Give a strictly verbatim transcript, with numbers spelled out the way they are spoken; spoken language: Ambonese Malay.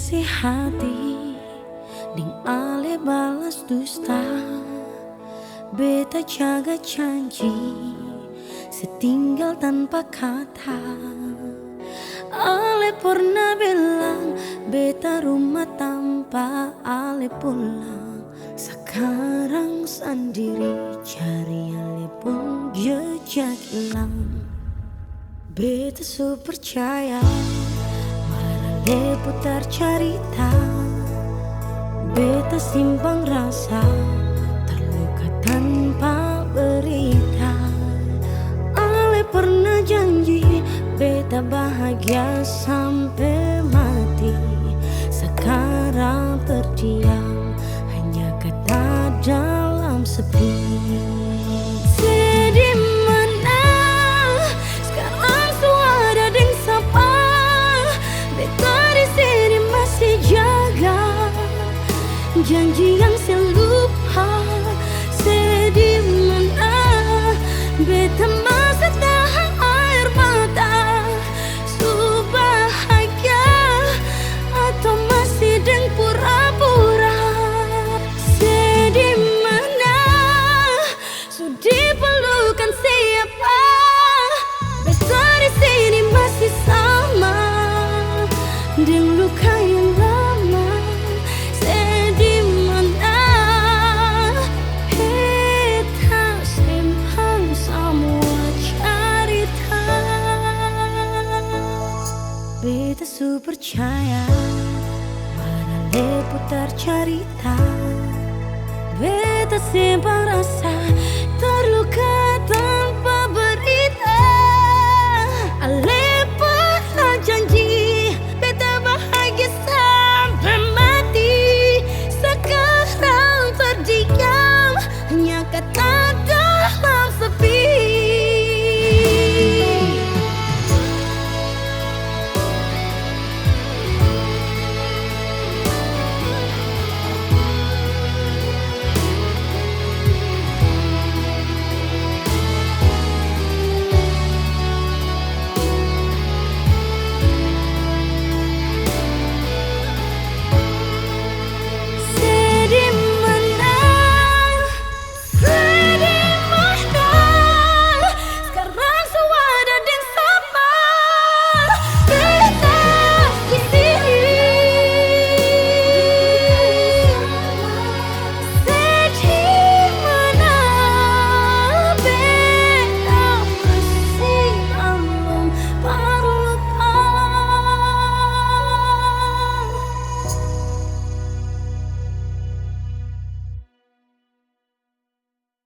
Hati deng ale balas dusta, beta jaga janji, se tinggal tanpa kata. Ale pernah bilang, beta rumah tampa ale pulang. Sakarang sandiri cari ale pung jejak ilang. Beta su percaya, mar ale putar carita. Beta simpang rasa, terluka tanpa berita. Ale pernah janji, beta bahagia sampe mati. Sakarang terdiam, hanya kata dalam sepi. Se dimana? Skarang su ada deng sapa? Beta di sini masih jaga janji yang se lupa. Se dimana? Beta masih tahan aer mata. Su bahagia atau masih deng pura-pura? Se dimana? Su diperlukan siapa? Beta di sini masih sama deng luka yang lama. Se dimana? Beta simpan samua carita. Beta su percaya, mar ale putar carita. Beta simpang rasa, terluka